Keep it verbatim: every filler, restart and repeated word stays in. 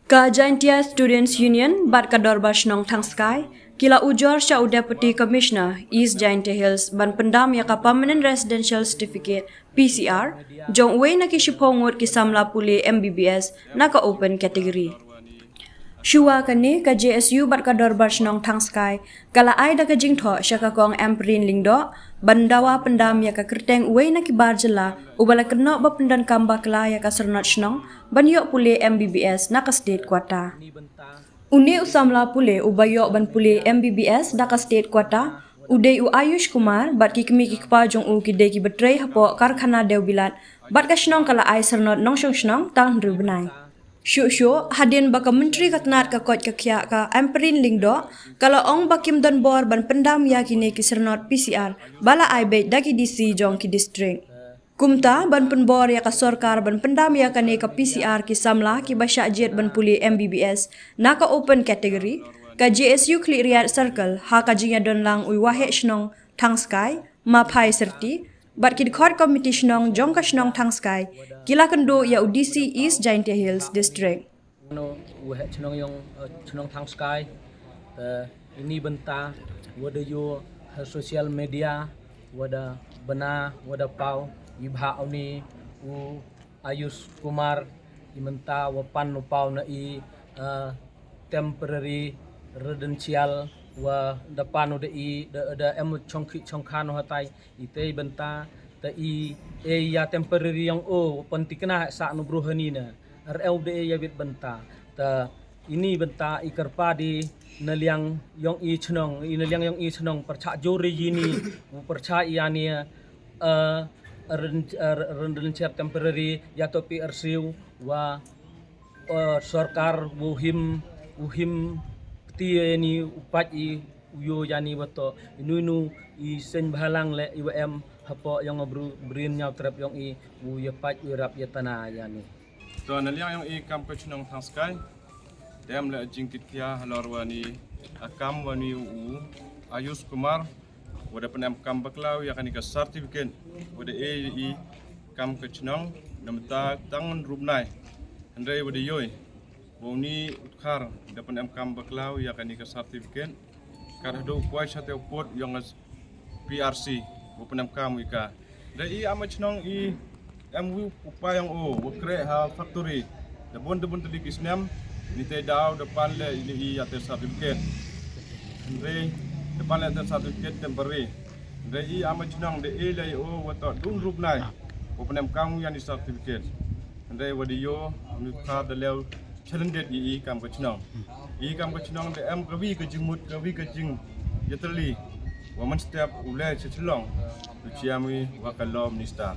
Ka Jaintia Students Union bad ka Dorbar Shnong Thangskai ki la ujor sha u Deputy Commissioner East Jaintia Hills ban pyndam ïa ka Permanent Residential Certificate, P C R, jong uwei na ki shiphew ngut ki samla pule M B B S na ka open category. Shuwa kane, ka J S U bad ka Dorbar Shnong Thangskai ka la ai da ka jingthoh sha ka Kong Ampareen Lyngdoh ban dawa pyndam ïa ka kyrteng uwei na ki bar jylla uba la kynnoh ba pyndonkam bakla ïa ka syrnod shnong ban ïoh pule M B B S na ka state quota. Une u samla pule uba ïoh ban pule M B B S da ka state quota u dei u Ayush Kumar bad ki kmie ki kpa jong u ki dei kiba trei hapoh karkhana dewbilat bad ka shnong ka la ai syrnod nongshong shnong tang hynriew bnai. Shuh shuh hadien ba ka Myntri ka tnad ka koit ka khiah, ka Ampareen Lyngdoh, ka la ong ba kim don bor ban pyndam ïa kine ki syrnod P C R ba la ai beit da ki D C jong ki district. Kumta, ban pynbor ïa ka sorkar ban pyndam ïa kane ka P C R, ki samla kiba shah jied ban pule M B B S na ka open category, ka J S U Khliehriat Circle, ha ka jingïadon lang u Waheh Shnong Thangskai, Ma Phai Syrti, bad ki dkhot komiti shnong jong ka shnong Thangskai ki la kynduh ïa u D C East Jaintia Hills District. Ngan u Waheh Shnong jong, eh, Shnong Thangskai. Te ini bynta wat da ïoh ha social media, wat da bna, wat da paw, i bha uni u Ayush Kumar, i mynta wat pan u paw na i, eh, temporary residential, wat da pan u da i, da, da em chongkhi chongkhan u hatai, i te i bynta, te i, e ïa temporary jong u, pyntikna sa nu bru hani na. Ar eu de ïa bit bynta. Te ini bynta i kyrpad i na liang jong i shnong, i na liang jong i shnong pyrshah jur ri ini, u pyrshah ïa ni, eh, ren, eh, ren, ren share temporary, ïa to pi arsiew, wa, eh, sorkar, u him, u him, kti ni u pat i, u ïoh ïa ni wa to, inu inu, i seng bhalang le, i wa em, hapoh jong u bru, brin ñiaw trep jong i, u ïa pat, u rap ïa tana ïa ni. To na liang jong i kam ka shnong Thangskai. Te em leh jingkit khia halor wa ni, a kam wa ni u Ayush Kumar, wa da pynem kam bakla ïa kani ka certificate, wa da e i kam ka shnong, na mynta tang hynriew bnai. Hynrei wa da ïoh, wa ni u dkhar, da pynem kam bakla ïa kani ka certificate. Kat haduh poi sha te u pud jong P R C, wa pynem kam ïa ka. Da i ama shnong i em wi u pa jong u, wa kre ha factory. Da bun da bun tylli ki snem, ni te daw da pan le i ïa te certificate. Hynrei da pan le te certificate temporary. Hynrei i ama shnong da i le u wa to dun rup nai. Wa pynem kam ïa ni certificate. Hynrei wa da ïoh, ni ka da lew challenge i, i kam ka shnong. I kam ka shnong da em ka wi ka jingmut, ka wi ka jing, ïa tylli. Wa man step u le cha Shillong. U chiam wi wa ka law minister.